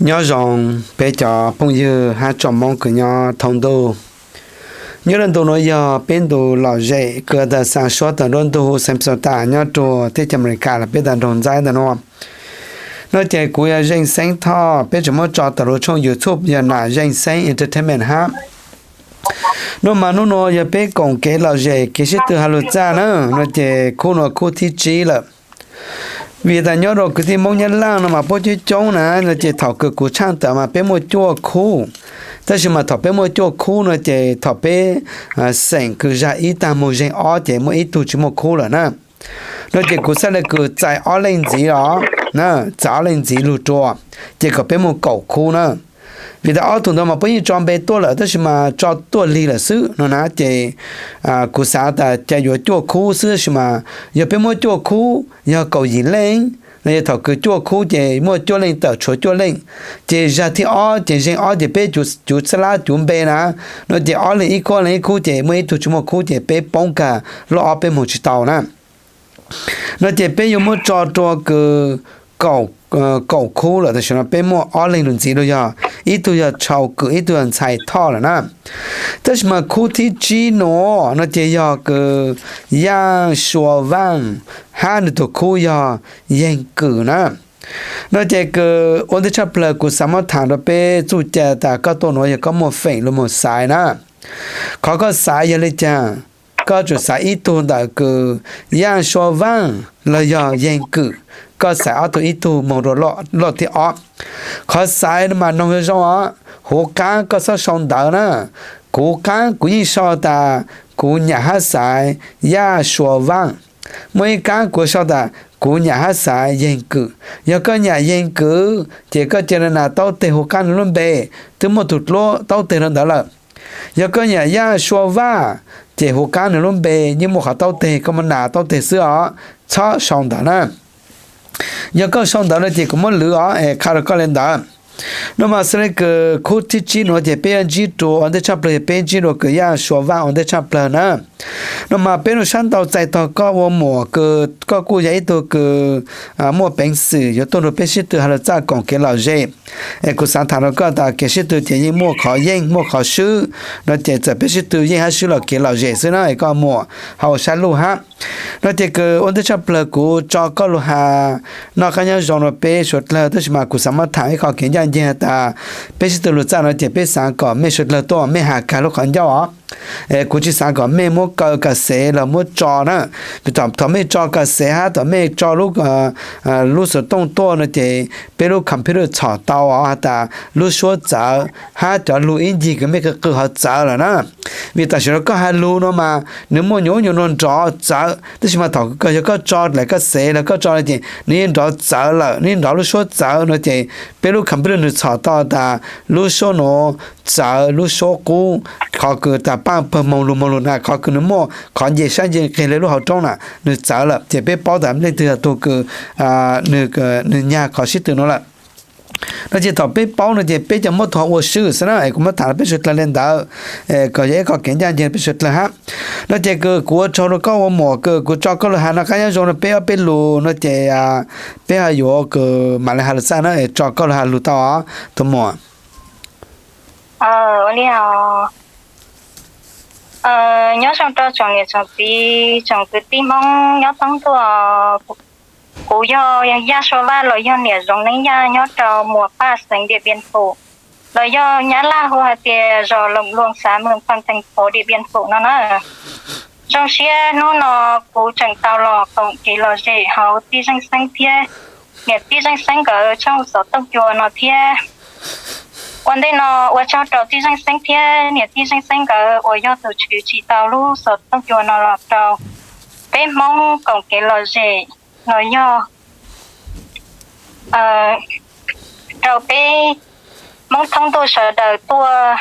Nyob zoo peb cov phooj ywg hab tsoom Moob kws nyob thoob ntuj. Nyob rua ntu nuav yog peb ntu lom zem kws tas xaa suab tawm nruab ntug Xeev Xoo Tas nyob rua teb chaws Amelikas los peb tas nroog Ntxaib ntawm nuav. Nuav ces kuv yog Zeej Xeeb Thoj, peb tseem muab tso tawm lub tshooj YouTube yog Nam Zeej Xeeb Entertainment hab. Nuav mas nub nuav yog peb koom kev lom zem kev sib tw has lug txaj na, nuav ces khub nuav khub thib tsib lawm. Vim tas nyob rua kwv tij Moob Nyab Laaj nuav mas puab coob coob na, nuav ces thaum kws kuv tshaaj tawm mas peb muaj cuaj khub. Tab sis mas thaum peb muaj cuaj khub nuav ces thaum peb xeem kws zag ib tag moog zeeg ob ces muaj ib tug tsis muaj khub lawm na. Nuav ces kuv xaav le kws txais ob leej ntxiv los, txais ob leej ntxiv lug rua, ces kom peb muaj kaum khub na. Vim tas ob tug ntawd mas puab yeej tso npe tuaj lawm tab sis mas tso tuaj lig lawm xwb no na ces kuv xaav tas ca yuav cuaj khub xwb tab sis mas yog peb muab cuaj khub yog kaum yim leej, nuav yog thaum kws cuaj khub ces muaj cuaj leej tawm tshuav cuaj leej, ces zag thib ob ces zeeg ob ces peb cuv txhab lab cuv npe na, nuav ces ob leeg ib khub ob leeg ib khub ces muaj ib tug tsis muaj khub ces peb poob kag lub ob peb moog tsis tau na. Nuav ces peb yuav muab tso rua kws kaum khub lawm tam sim no peb muaj ob leeg lug ntxiv lug yog ib tug yog Tshau Kwm ib tug yog Ntxhais Thoj lawm na. Tab sis mas khub thib tsib nuav nuav ces yog kws Yaaj Sua Vaaj hab nwg tug khub yog Yeeg Kwm na. Nuav ces kws ua ntej tshaj plawg kuv xaav muab thaam rua peb txuj cai tas koj tuaj nuav yog koj muaj feem lug moog xaiv na. Qhov koj xaiv yog le caag, koj tsum xaiv ib tug ntawm kws Yaaj Sua Vaaj los yog Yeeg Kwm, koj xaiv ob tug ib tug moog rua loj thib ob. Qhov xaiv mas noog zoo zoo os, huv qaab koj txhob sau ntawv na. Kuv qaab kuv yeej sau tas kuv nyam hab xaiv Yaaj Sua Vaaj. Muaj ib qaab kuv sau tas kuv nyam hab xaiv Yeeg Kwm. Yog koj nyam Yeeg Kwm ces koj ca le nas taub teg huv qaab nwg lub npe, twb muaj tug dluab taub teg rua ntawd lawm. Yog koj nyam Yaaj Sua Vaaj ces huv qaab nwg lub npe yeej muaj qhov taub teg, koj muab nas taub teg xwb os, txhob sau ntawv na. Yog koj sau ntawv no ces kuv muab lwv os es qha rua koj le ntawd. Nuav mas xaav le kws khub thib tsib nuav ces peb yuav ntsib rua ua ntej tshaj plawg yog peb ntsib rua kws Yaaj Sua Vaaj ua ntej tshaj plawg na. Nuav mas peb lug sab ntau txais tog koj ua muam kws koj kuj yog ib tug kws muaj peev xwm yuav tuaj nrug peb sib tw has lug txaj koom kev lom zem. Es kuv xaav thaam rua koj tas kev sib tw ces yeej muaj qhov yeej muaj qhov swb, no ces txawm peb sib tw yeej hab swb los kev lom zem xwb na es koj muam ho ua saib luj hab. No ces kws ua ntej tshaj plawg kuv tso koj lug has noj qab nyob zoo rua peb suav dlawg tab sis mas kuv xaav muab thaam ib qho kev ncaj nceeg tas peb sib tw lug txaj no ces peb xaav kom mej suav dlawg tuaj mej has kag lub qhov ncauj os. Kuv tsis xaav kom mej muab kaw ka xev los muab tso na. Vim thaum mej tso ka xev hab thaum mej tso lub, lub xov tooj tuaj no ces peb lub computer txhom tau os has tas lub suab txawv hab cov lug ib ncig kws mej qw qw hov txawv lawm na. Vim tam sim no koj has lug no mas nws muaj nyuam ub nyuam nua nrov txawv tab sis mas thaum kws yog koj tso lawm ka xev los koj tso no ces nws yeej nrov txawv lawm, nws yeej nrov lub suab txawv no ces peb lub computer nws txhom tau tas lub suab nuav txawv, lub suab qub, qhov kws tas paaj pawg moog lug moog lug na, qhov kws nws muaj qhov nce sab nce nqeg le lub hauv roob na, nws txawv lawm ces peb paub tas leej twg yog tug kws nws nyag qhov sib tw nuav lawm. No ces thaum peb paub no ces peb cov muab tho ua swb xwb na es kuv muab tham rua peb suav dlawg le ntawd, kom yog ib qho kev ncaj nceeg peb suav dlawg hab. No ces kws kuv ua tsaug rua koj ua muam kws kuv tso koj lug has noj qab nyob zoo rua peb ob peb lus no ces peb ho yuav kws mam le has lug txaj na es tso koj lug has lug tau os tus muam. Nyob zoo rau tsoom niam tsoom txiv tsoom kwv tij Hmoob nyob thoob ntuj. Kuv yog Yaj Sua Vaj los yog niam Zoov Neeb Yaj nyob rau Muas Paj xeev Diam Piam Fum, los yog Nyab Laj hu hais tias zos Loos Luas xav Moos Phas Thees Phov Diam Piam Fum no na. Zoo siab hnub no kuv tseem tau los koom kev lom zem hauv tij Zeej Xeeb thiab niam tij Zeej Xeeb nkawd tshooj xov tooj cua no thiab. Ua ntej no ua tsaug rau tij Zeej Xeeb thiab niam tij Zeej Xeeb nkawd uas yog tus tshwv tsim tau lub xov tooj cua no los rau peb Hmoob koom kev lom zem, los yog rau peb Hmoob thoob ntuj sawv daws tuaj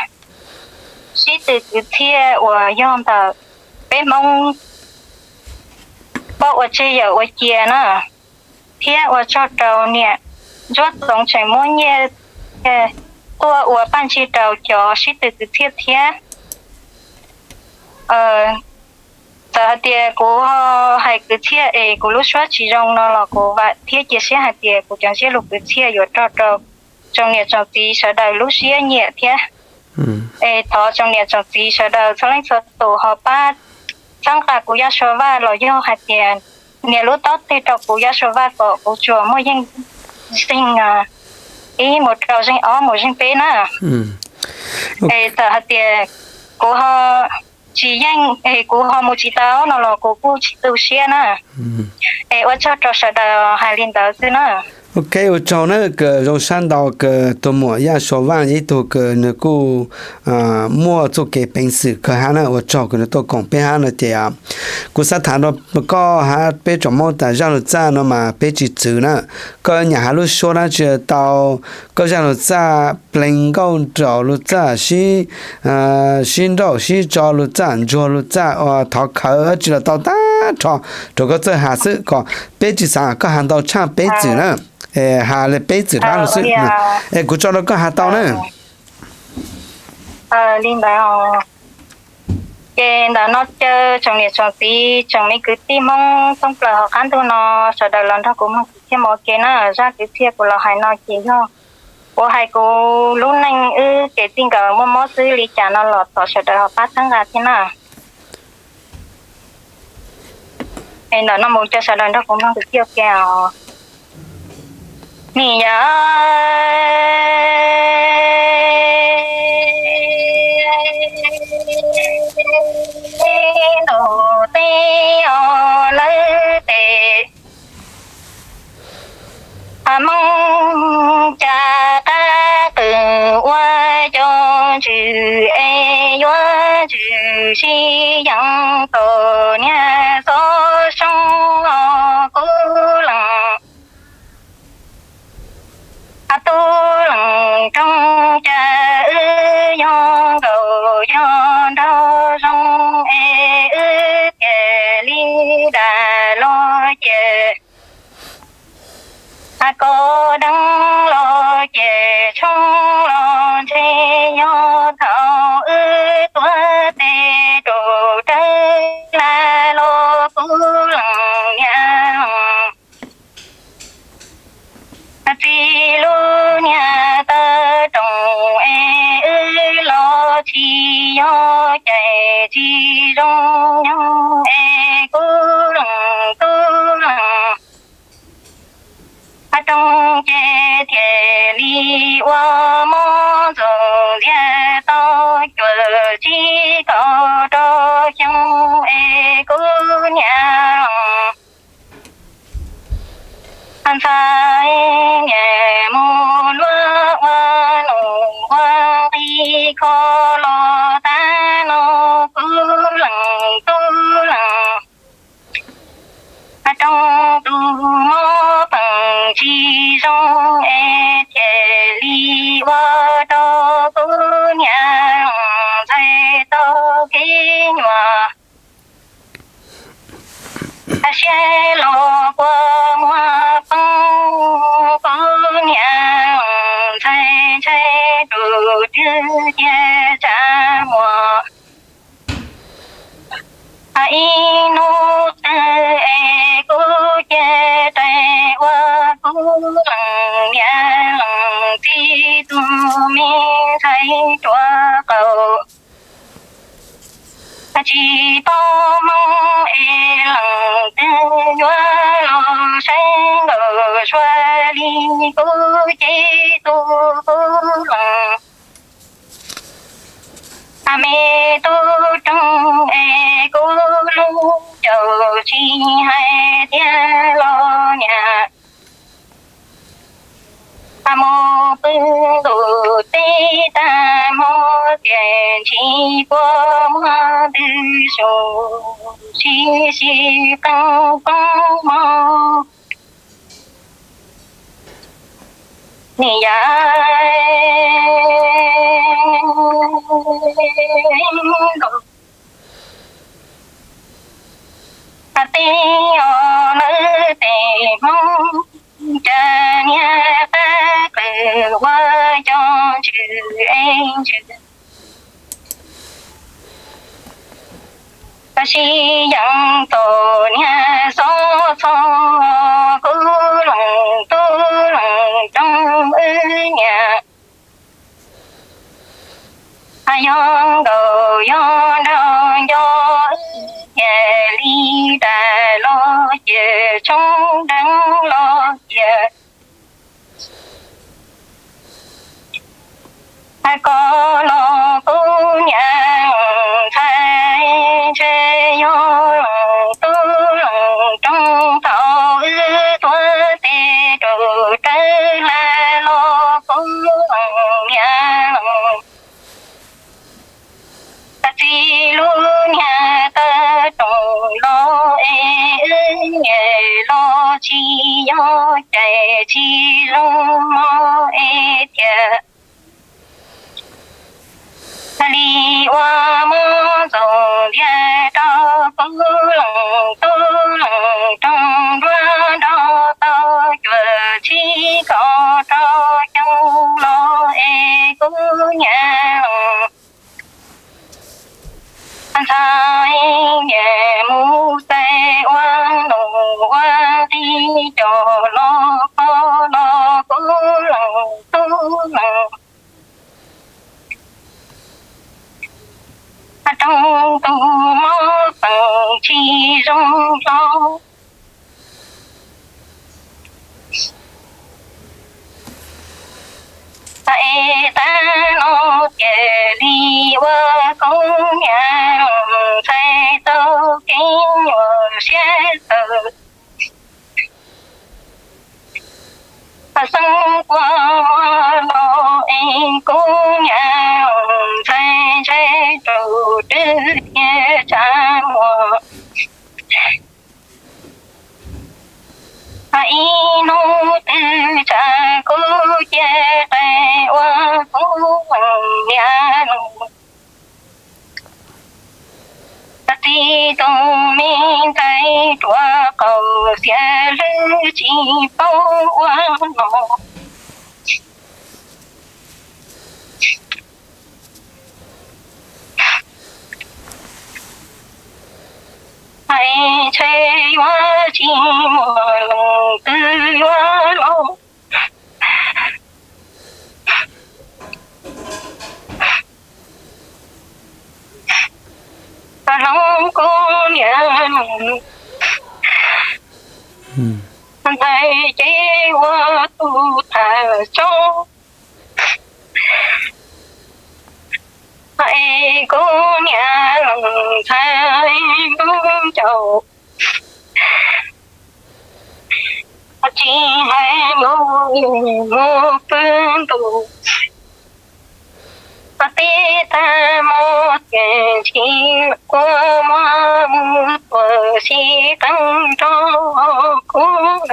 sib tw kwv txhiaj uas yog ntawm peb Hmoob poj ua tseg yawm ua cia na, thiab ua tsaug rau niam Ntsuab Txoov tseem muab nyiaj tuaj ua paj ntsig rau cov sib tw kwv txhiaj thiab. Txawm hais tias kuv hais kwv txhiaj es kuv lub suab tsis zoo no los kuv vam thiab cia siab hais tias kuv cov ntsiab lus kwv txhiaj yuav rog rau tsoom niam tsoom txiv sawv daws lub siab nyiam thiab. Es thov tsoom niam tsoom txiv sawv daws txhua leej txhua tus ho pab txhawb nqa kuv Yaj Suav Vaj los yog hais tias nias lub taub teg rau kuv Yaj Suav Vaj kom kuv tsuas muaj yeej zeej ib mus rau zeej ob mus zeej peb na. Es txawm hais tias kuv ho tsis yeej es kuv ho mus tsis tau no los kuv kuj tsis tu siab na. Es ua tsaug rau sawv daws hais li ntawd xwb na. Ok, ua tsaug na, kws zoo sab ntau kws tus muam Yaj Suav Vaj ib tug kws nws kuj muaj txuj kev peev xwm kawg hab na, ua tsaug kws nws tuaj koom peb hab no ces kuv xav tham rau koj hab peb tsoom Hmoob tas zaj lug txaj no mas peb tsis txwv na. Koj nyam hab lub suab dlaab tsi tau, koj zaj lug txaj pleev nkauj nraug lug txaj sib nrauj sib tso lug txaj ntsuag lug txaj ua thov khawv dlaab tsi los tau tag nrho rau koj txawj has xwb kom peb tsis xav koj has ntau tshaj peb txwm na. Has le peb txwm dlaab lug xwb. Es kuv tso rau koj has tau na. Li ntawd, ces ntawm no caw tsoom niam tsoom txiv tsoom me kwv tij Hmoob thoob plaws hauv qab ntuj no sawv daws los nrog kuv mloog kwv txhiaj mus ua ke na. Zaj kwv txhiaj kuv los hais no ces yog kuv hais kuv lub neej wb ces txij nkawm muaj mob xwb li cas no los thov sawv daws ho pab txhawb nqa thiab na. Es ntawm no mus caw sawv daws nrog kuv mloog kwv txhiaj ua ke os. Nim yog ntuj teb os lawv tes, Hmoob Cas qab qws ua cov ntsws es yuav ntsws sib yeev tau niag xov soob os kuv leej. Tub leej rooj cas wb yog nkaus yog nraug zoo es wb thiaj li dam los ces, kaus deev los ces tshoob los ntshe yog thaum wb tuav tes rau rawv laj los kuv leej niam. Txiv lub niag taw rooj es wb los tsis yog cais tsis zoo nyoog es kuv leej tub leej rooj ces thiaj li ua mob ntxoov ntxiag tau cuaj tsib kaum rau xyoo es kuv niam ntxhais niam mus luag ua nus ua nqi kho los tag no kuv leej tub leej rooj tus mob peem tsis zoo es thiaj li ua rau kuv niam ntxhais tau kev nyuaj. Siab los kua muag poob, kuv niam ntxhais ntshai rau twb cia tsa muag. Ib hnub twg es kuv cia rais ua kuv leej niam leej txiv tus me ntxhais ruam qaum. Tsis paub hmoob es leej twg yuav los saib nkaus sua li kuv ces tus kuv leej me tub rooj es kuv lub caum tsis hais tiag los niam. Mus pw ntuj teb tag hmo tiam ntsis kua muag ntws su sib sib qeej poob hmo. Nim yog ntuj teb os lawv tes hmoob, cas niag qab qws ua cov ntsws es ntsws sib yeev tau niag xov txho kuv leej tub leej rooj wb niam. Yog nraug nco wb cia li rais los cia, tshoob deev los cia, hais koj los kuv niam ntxhais, ntshe yog tub leej roog thaum wb tuav tes rau rawv hlais los kuv niam. Tag txij lub niag taw rooj los es wb niam los tsis yog cais tsis zoo mog es thiaj li ua mob ntxoov ntiag rau kuv leej tub leej roog nruab nrog tau cuaj tsib kaum rau xyoo los es kuv niam ntxhais niam mus txais ua noog ua nqi coj los kho los kuv leej tub leej roog tus mob peem tsis zoo hlo. Es tag no cia li ua kuv niam ntxhais tau kev nyuaj siab tawm. Xeeb kua muag los es kuv niam ntxhais ntshe raug rwg thiab tsa muag. Ib hnub twg tsam kuv cia qe ua kuv niam lus. Tag txij tus me ntxhais ruam qaum xiam hlwb tsis paub ua no. Hais ntshe yuav tsis muaj leej twg yuav los. Hloov kuv niam ntxhais ces ua tus tham tso. Es kuv niam ntxhais lub caum tsis hais lus mus pw ntus. Tib tag hmo txias ntshis kua muag mus tuam si qeeb nrog kuv.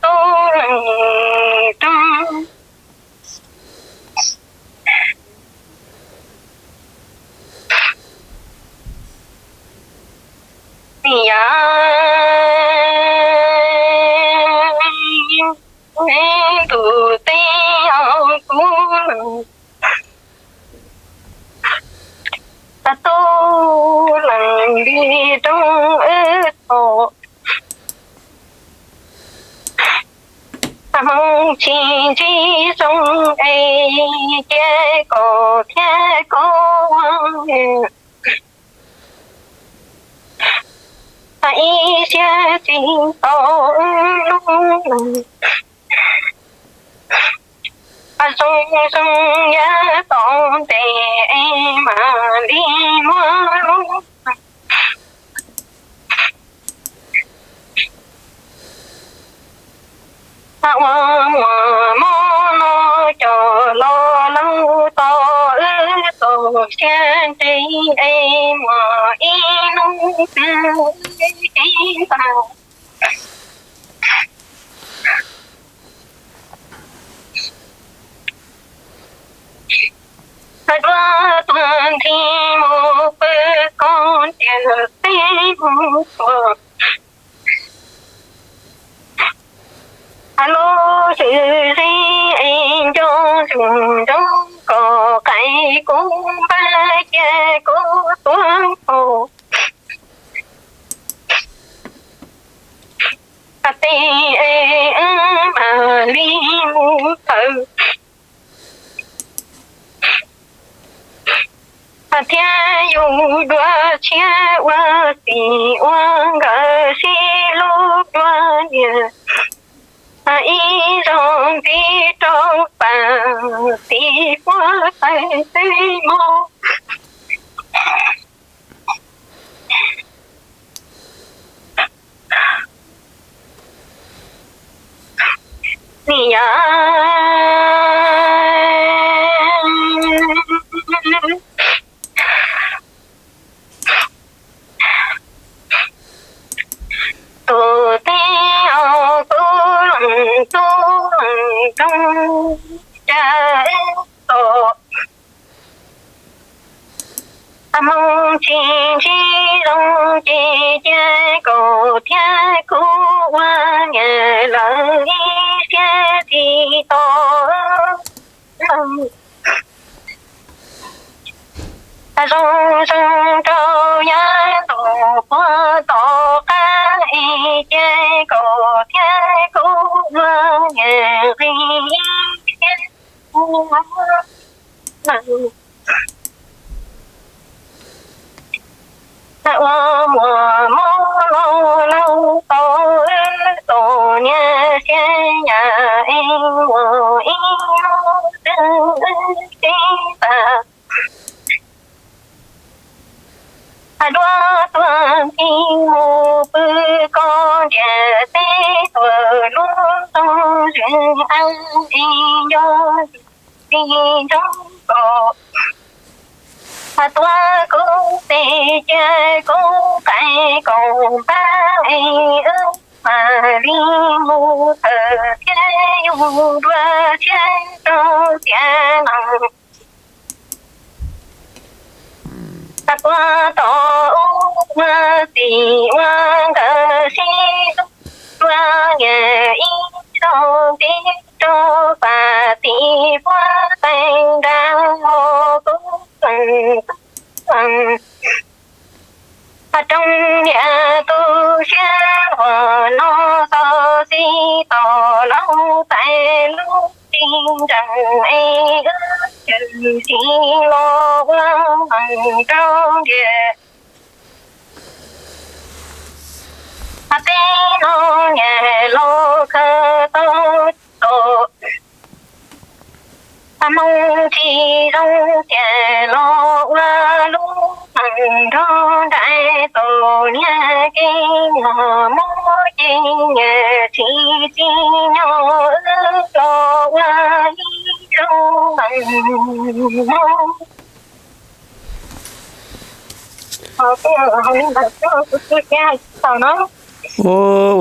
Tub leej roog yam ntuj teb kuv leej, tub leej li roog wb thaum Hmoov tsis ntsib zoo es cia kom thiab koj ua ib siab tsis tau wb lub neej. Zoo zoo yav tom ntej es mam li muab lub ua muag mob no coj los laug tau wb txoj sia ntseg es muaj ib hnub twg wb sib ntsib ntag. Duab tuag nthi mus pw koj tias peb mus tuaj. Lub sim zeb es nco ntsoov nrog koj qaim kuv npaj cia kuv tuag pov. Tes es wb mam li kuv tawv. Thiab yus dua tshiab ua txiv ua nkawm sib hlub dua niam, ib zaug ntiv rau pas tim huab tais teb mog. Nim yog tus teb os, tub leej tub leej nroog, cas tos hmoo tsis ntsib zoo ces cia kaum thiab kuv ua niam lawm ib siab tsis tos. Zoo zoo rau yav ntuj puag tom qab es cia kaum thiab kuv ua niam nqis ib siab. Ua muam mob lauj lauj tau wb tus niam xiab yam es muam ib lub twg wb tsis tas. Duab tuag nti mus pw koj ntiam teb tuam lub nroog zwm ab es nco li nrog koj. Tuav kuv tes cia kuv qais koom pab es wb mam li mus tawm thiab yug dua tshiab rau tiav nees. Puag tom ub ua tim ua nkawd sib hlub dua niam ib zaug ntiv rau pas tim huab tais nrad ho kuv txeem tub txeem rooj niam tu siab luag no xo xi tom laub tais lub tij nrees es wb cwm tsis los ua meem rau ntiag. Teb no niam los khaws tau tau, hmoo tsis zoo tiag los ua lub meem nrog nraim tau niag kev muag mob ces niam tsis tsim nyog wb los ua ib zaug meem mob. Ua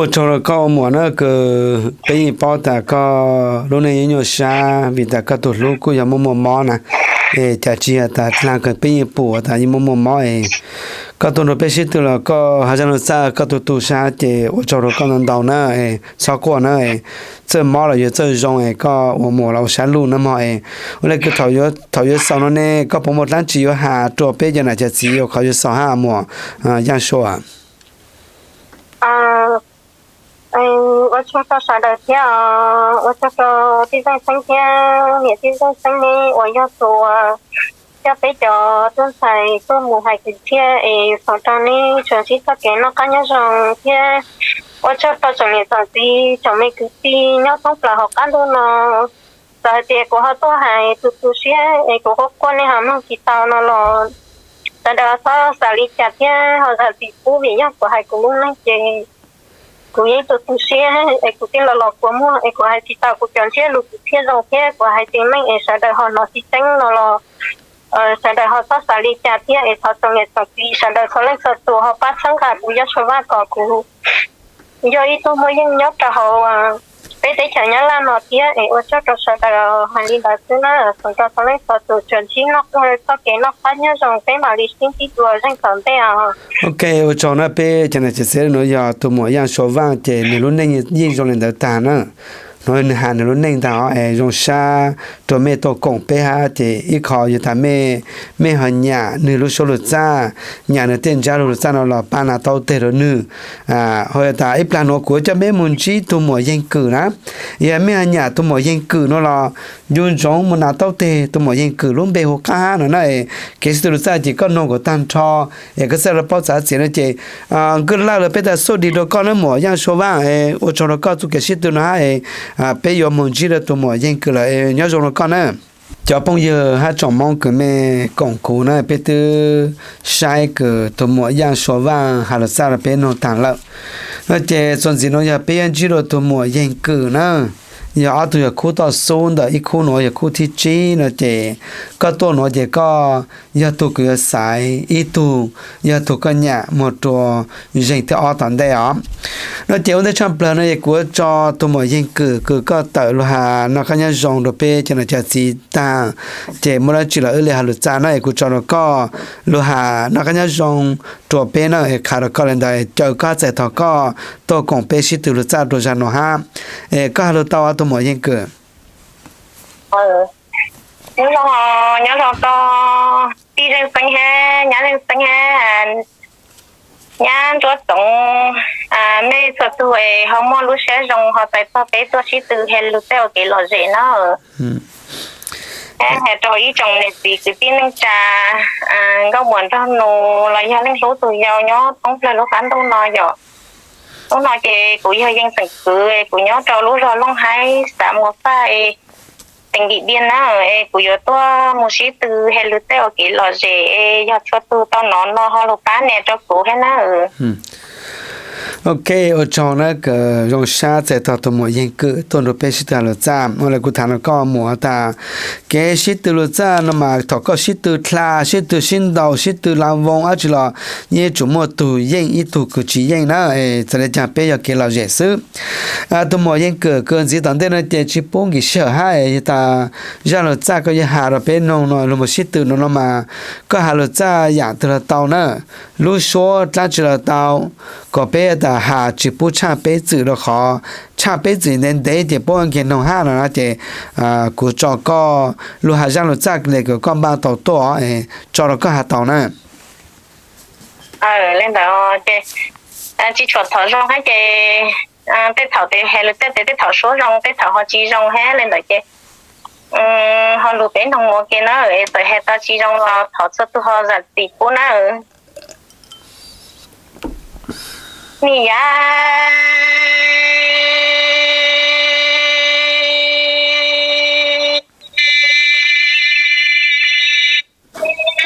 tsaug rau koj ua muam na, kws peb yeej paub tas koj lub neej yeej nyuaj sab vim tas koj tus hlub kuj yog muaj muaj mob na, es cas tsis yog tas dlaag kws peb yeej pum tas yeej muaj muaj mob es koj tuaj nrug peb sib tw los koj has zaj lug txhaj koj tu tu sab ces ua tsaug rau koj ntau ntau na, txhob quaj na, txawj mob los yuav txawj zoo es koj ua muam los ua sab luj na mog es. Ua le kws thaum yuav xaus no ne koj puas muaj dlaab tsi yuav has rua peb cov nam cov txiv ua qhov yuav xaus hab muam Yaaj Sua? Ua tsaug rau sawv daws thiab, ua tsaug rau tij Zeej Xeeb thiab niam tij Zeej Xeeb neb uas yog tus uas coj peb cov tub ntxhais tuaj mus hais kwv txhiaj es foom rau neb tsuas ntsib txoj kev noj qab nyob zoo thiab ua tsaug rau tsoom niam tsoom txiv tsoom me kwv tij nyob thoob plaws hauv qab ntuj no. Txawm hais tias kuv ho tuaj hais tu tu siab es kuv quaj quaj nej ho mloog tsis tau no los sawv daws txhob xav li cas thiab ho zam txim pub vim yog kuv hais kuv lub neej ces kuv yeej tu tu siab es kuv thiaj los los kua muag es kuv hais tsis tau kuv cov ntsiab lus kuv thiaj zoo thiab kuv hais tsis meej es sawv daws ho hnov tsis tseeb no los sawv daws ho txhob xav li cas thiab es thov tsoom niam tsoom txiv sawv daws txhua leej txhua tus ho pab txhawb nqa kuv Yaj Sua Vaj kom kuv yog ib tug muaj yeej nyob rau hauv peb teb chaws Nyab Laj no thiab es ua tsaug rau sawv daws hais li ntawd xwb na, foom rau txhua leej txhua tus tsuas ntsib noj txoj kev noj qab nyob zoo peb mam li sib ntsib dua zeej tom ntej os. Ok, ua tsaug na peb cov nam cov txiv nuav yog tus muam Yaaj Sua Vaj ces nws lub neej yeej zoo li ntawd tag na. Nws has nws lub neej ntag os, es zoo sab rua mej tuaj koom peb hab, ces ib qho yog tas mej, mej ho nyam nwg lub suab lug txaj, nyam nwg tej ntsab lug lug txaj no los pab nas taub teg rua nwg. Ho yog tas ib plag nuav kuv coj mej moog ntsib tug muam Yeeg Kwm na, yog mej ho nyam tug muam Yeeg Kwm no los ncu ntsoov moog nas taub teg tug muam Yeeg Kwm lub npe hu qab hab no na. Kev sib tw lug txaj ces koj noog kuas taag nrho, es koj txhaj le paub txav txiav no ces nkwj laj lug peb tas xub dig rua koj nawb muam Yaaj Sua Vaaj, ua tsaug rua koj txuj kev sib tw no hab, peb yuav moog ntsib rua tug muam Yeeg Kwm lawm, nyob zoo rua koj na. Cov phooj ywg hab tsoom Moob kws mej koom kuv na, peb twb saib kws tug muam Yaaj Sua Vaaj has lug txaj rua peb noog taag lawm no ces txuas ntxiv nuav yog peb yuav ntsib rua tug muam Yeeg Kwm na, yog ob tug yog khub toj xub ntawm ib khub nuav yog khub thib tsib no ces koj tuaj nuav ces koj yog tug kws yuav xaiv ib tug, yog tug koj nyam moog rua zeeg thib ob tom ntej os. No ces ua ntej tshaj plawg no es kuv yuav tso tug muam Yeeg Kwm kws koj tawm lug has noj qab nyob zoo rua peb cov nam cov txiv taag, ces muaj dlaab tsi los wb le has lug txaj na, es kuv tso rua koj lug has noj qab nyob zoo rua peb na, es qha rua koj le ntawd, caw koj txais tog koj tuaj koom peb sib tw lug txaj rua zag nuav hab. Es koj has lug tau tug muam Yeeg Kwm? Nyob zoo, nyob zoo koj tij Zeej Xeeb hab nyab Zeej Xeeb hab nyab Ntsuab Txoov, mej txhua tug es ho muaj lub siab zoo ho txais tog peb tuaj sib tw has lug txaj ua kev lom zem na. Hab has rua ib tsoom niam txiv kwv tij neej tsa, nkauj muam nraug nus los yog leej hlub tug yau nyob thoob plawg lub qab ntuj no yom. Hnub no ces kuv yog Yeej Xeem Kwm, kuv nyob rua lub zog Looj Haib, xav Muas Faj, teem Ntim Diaj na, es kuv yuav tuaj moog sib tw has lug txaj ua kev lom zem es yog txhua tug tau nov no ho lug pab nias rua kuv hab na. Ok, ua tsaug na, zoo sab txais tog tug muam Yeeg Kwm tuaj nrug peb sib tw has lug txaj. Ua le kuv tham rua koj muam tas, kev sib tw lug txaj no mas thaum koj sib tw dlha, sib tw sib ntaus, sib tw la voo dlaab tsi los yeej tsum muaj tug yeej ib tug kws tsi yeej na, txawm le caag peb yog kev lom zem xwb. Tug muam Yeej Kwm kws ntxiv tom ntej no ces tsi pub nkim sij hawm hab, yog tas zaj lug txaj koj yuav has rua peb noog no lug moog sib tw no no mas koj has lug txaj yaam twg los tau na, lub suab dlaab tsi los tau, kom peb tas has tsi pub tshaj peb txwm rua qhov tshaj peb txwm ntev ntev ces puab nkeeg noog hab no na ces kuv tso koj lug has zaj lug txaj le kws koj npaj tau tuaj, tso rua koj has tau na. Le ntawd ces tsi tshuam thaum zoo hab ces tej thaum tes has lug txaj tes tej thaum suab zoo tej thaum ho tsi zoo hab le ntawd ces ho lug peb noog ua ke na, txawm has tau tsi zoo los thov txhua tug ho zam txim pub na. Ni yav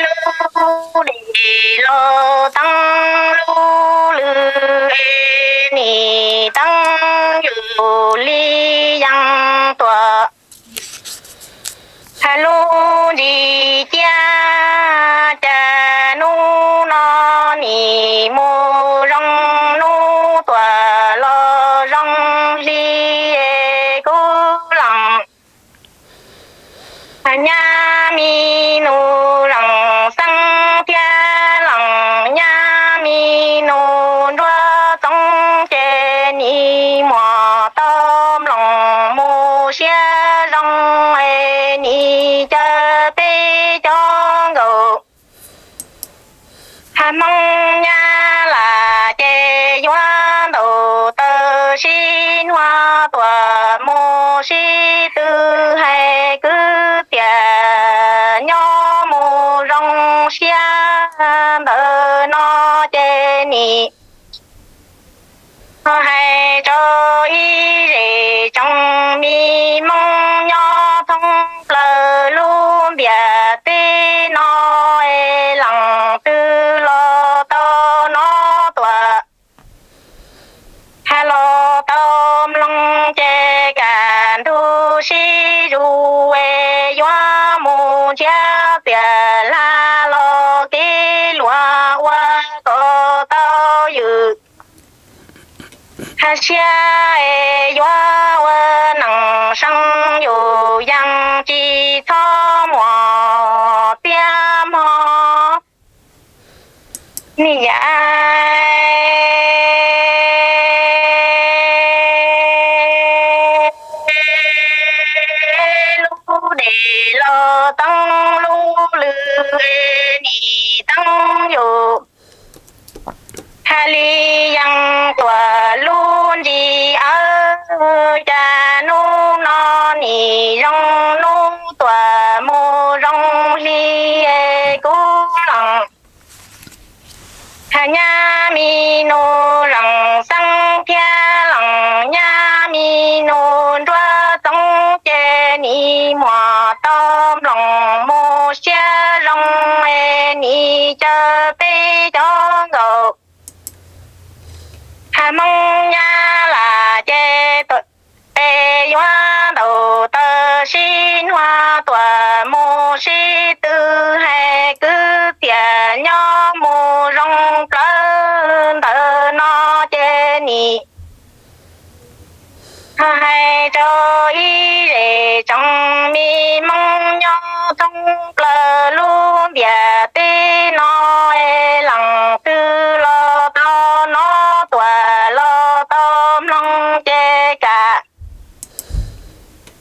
lub dim los teeb lub lwg es nim teeb yus li yeeb tuam. Has lub ntsis ciaj cas nub no nim mus zoo, nub tuam los zoo hli es kub lees. Nyab mi nus lees xeeb thiab lees nyab mi nus nruab txoob ces nim muam tau mloog mus siab zoo es nim caw peb cov nkauj. Has Hmoob Nyab Laj ces yuav ntaus taw sib nuav tuam mus sib tw hais kwv tij nyob mus zoo siab ntawm no ces nim hais rau ib zej tsoom me Hmoob nyob thoob plaws lub ntiaj teb no es leej twg los tau nov tuam, has los tau mloog ces kaj ntug sib zuj es yuav mus nrhiav txiaj lag los kev luag ua kom tau ywm. Has siab es yuav ua neej seem yus yeej tsis txhob muaj txiaj hmo. Ni yav teeb lub lw es nim teeb yus. Hais li yees tuam lub ntsis awb, cas hnub no nim zoo hnub tuam mus zoo hli es kub lees. Hais nyab mi nus lees xeeb thiab lees nyab mi nus nruab txoob ces nim muam tau nploos mus siab zoo es nim caw peb cov nkaus. Hais Hmoob nyab lam ces tes yuav ntaus taw sib hnua tuam mus sib tw, hais kwv txhiaj nyob mus zoo plawv ntawm no ces nim hais rau ib zej tsoom me Hmoob nyob thoob plaws lub ntiaj teb no es leej twg los tau hnov tuam los tau mloog ces kam.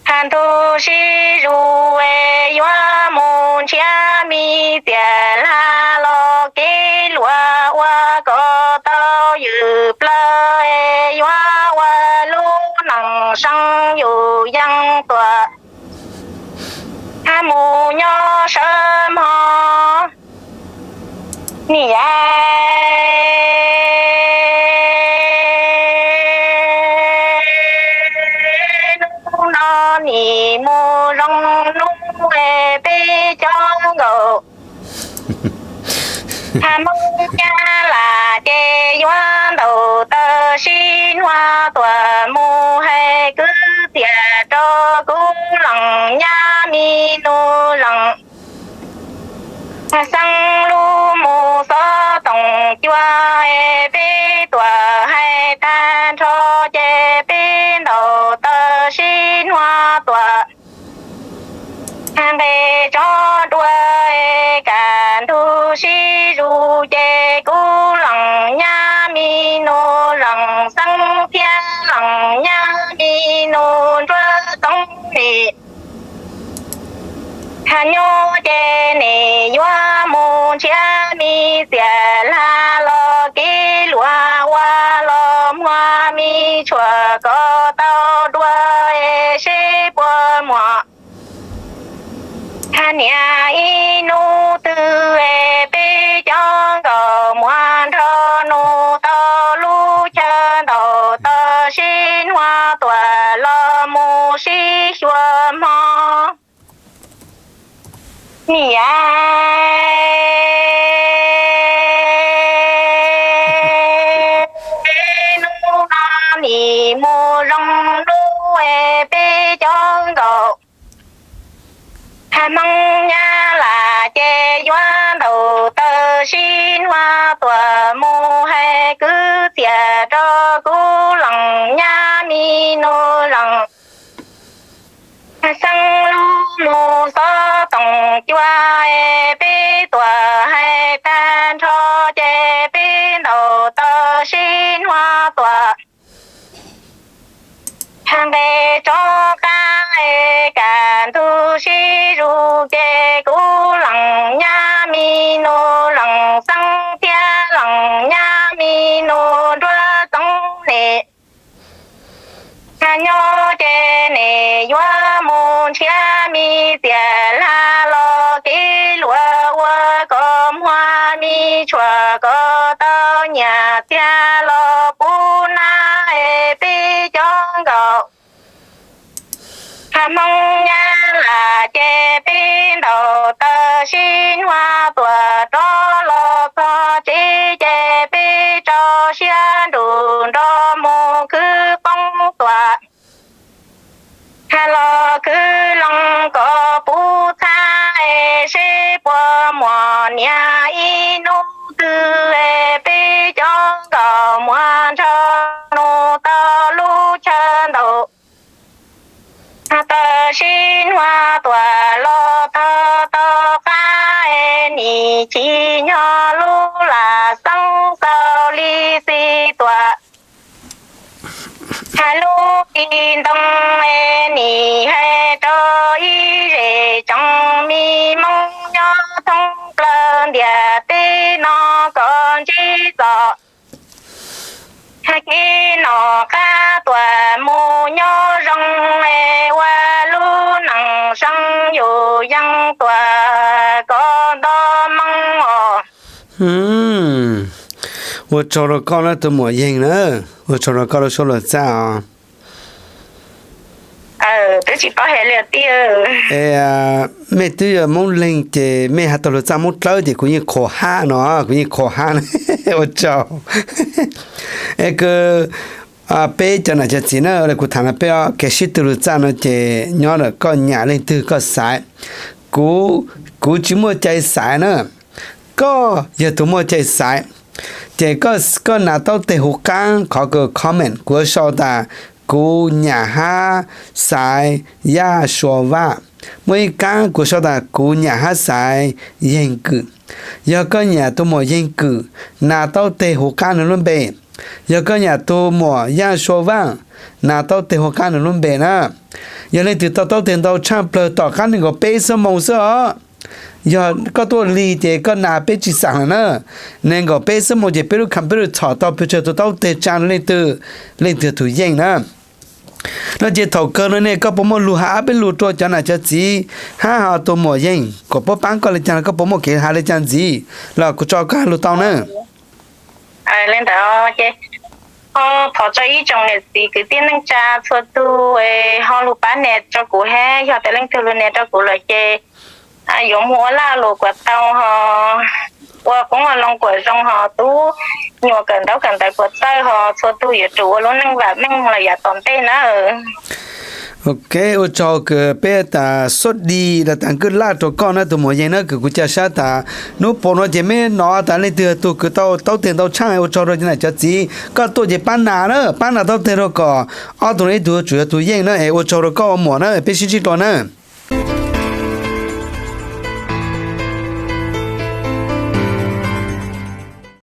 Hais ntu sib zus es yuav mus nrhiav me txiaj hla los kev luam ua kom tau ywm plaws es yuav ua lub neej seev yus yees tuam. Hais mus nyob sawv hmo niam, hnub no nim mus zoo hnub es peb cov nkaus. Hais Hmoob nyab lam ces yuav ntaus taw sib hnua tuam mus, hais kwv txhiaj rau kub lees nyab mi nus lees. Hais xeeb lub mus xob toom cua es peb tuam hais tag nrho ces peb ntaus taw sib hnua tuam. Hais nqe tsob dua es kaj ntug sib zus ces kub lees nyab mi nus lees xeeb thiab lees nyab mi nus nruab txoob nim. Hais nyob ces nim yuav mus nrhiav me txiaj hla los kev luam ua los muag me tshuaj kom tau dua es seb puas muaj. Hais niam ib hnub twg es peb cov nkaus muag nrog nus tau lub chaw ntaus taw sib hnua tuam los mus sib xyuas hmo niam, hnub no nim mus zoo hnub es peb cov nkaus. Hais Hmoob nyab lam ces yuav ntaus taw sib hnua tuam mus, hais kwv txhiaj rau kub lees nyab mi nus lees. Hais xeeb lub mus xob toom cua es peb tuam hais tag nrho ces peb ntaus taw sib hnua tuam. Hais nqe tsob qab es kaj ntug sib zus ces kub lees nyab mi nus lees xeeb thiab lees nyab mi nus nruab txoob nim. Hais nyob ces nim yuav mus nrhiav me txiaj hla los kev luam ua kom muag me tshuaj kom tau nyiaj txiag los pub nab es peb cov nkaus. Hais Hmoob nyab lam ces peb ntaus taw sib hnua tuam rov los txog tsev ces peb rau siab nruj nrog mus khwv qoob tuam. Hais los khwv loo kom puv txhab es seb puas muaj niam ib hnub twg es peb cov nkaus muag nrog nus tau lub chaw ntaus taw sib hnua tuam los txog tau qab es nim chim nyog lub lam xeeb xaus li xij tuam. Hais lub ci ntoo es nim hais rau ib zej tsoom Kib no qab tuaj mus nyob zoo, ua lub neej seev yus yeej tuaj koj nto moo os. Ua tsaug rau koj na tus muam Yeeg na, ua tsaug rau koj lub suab lus txaj os. Twb tsis paub hais li tiag. Mej twb yog Moob Leeg ces mej has tau lus txaj Moob Dlawb ces kuv yeej qhuas hab no, kuv yeej qhuas hab. Ua tsaug. Es kws peb cov nam cov txiv na, kuv tham no peb kev sib tw lus txaj no ces nyob ntawm koj nyam leej twg koj xaiv. Kuv, kuv tsis muaj cai xaiv na. Koj yog tus muaj cai xaiv, ces koj nas taub teg huv qaab qhov kws comment kuv sau tas kuv nyam hab xaiv Yaj Sua Vaj. Muaj ib qaab kuv sau tas kuv nyam hab xaiv Yeeg Kwm. Yog koj nyam tus muam Yeeg Kwm, nas taub teg huv qaab nwg lub npe. Yog koj nyam tus muam Yaj Sua Vaj, nas taub teg huv qaab nwg lub npe na. Yog leej twg tau taub teg ntau tshaj plawg tom qaab nees nkaum peb xuab moos xwb os. Yog koj tuaj lig ces koj nas peb tsis xaam lawm na. Nees nkaum peb xuab moos ces peb lub computer txhom tau pes tsawg tus taub teg tsa leej twg, leej twg tus yeej na. No ces thaum kawg no ne koj puas muaj lug has ob peb lus rua cov nam cov txiv hab ho tus muam Yeeg kuas puab paab koj le caag, koj puas muaj kev has le caag ntxiv los kuv tso koj has lug tau na. Li ntawd ces ho thov tso ib tsoom niam txiv kwv tij neej tsa txhua tug ho lug pab nias rau kuv hab yog tas leej twg lug nias rau kuv lawm ces yuav moog ua laj lus kuas tau ho ua qoob ua loo kuas zoo ho tub nyuas kawm ntaub kawm ntawv kuas txawj ho txhua tug yuav tsum ua lub neej vam meej los yav tom ntej na. Ok, ua tsaug kws peb tas xuab di los tas kwj laj rua koj na tus muam Yeeg na, kws kuv ca sab tas nub puas no ces meb nov tas leej twg tug kws tau taub teg ntau tshaj, ua tsaug rua cov nam cov txiv, koj tuaj ces paab nas na, paab nas taub teg rua kom ob tug no ib tug yuav tsum yog tug yeej na, es ua tsaug rua koj ua muam na, peb sib ntsib dlua na.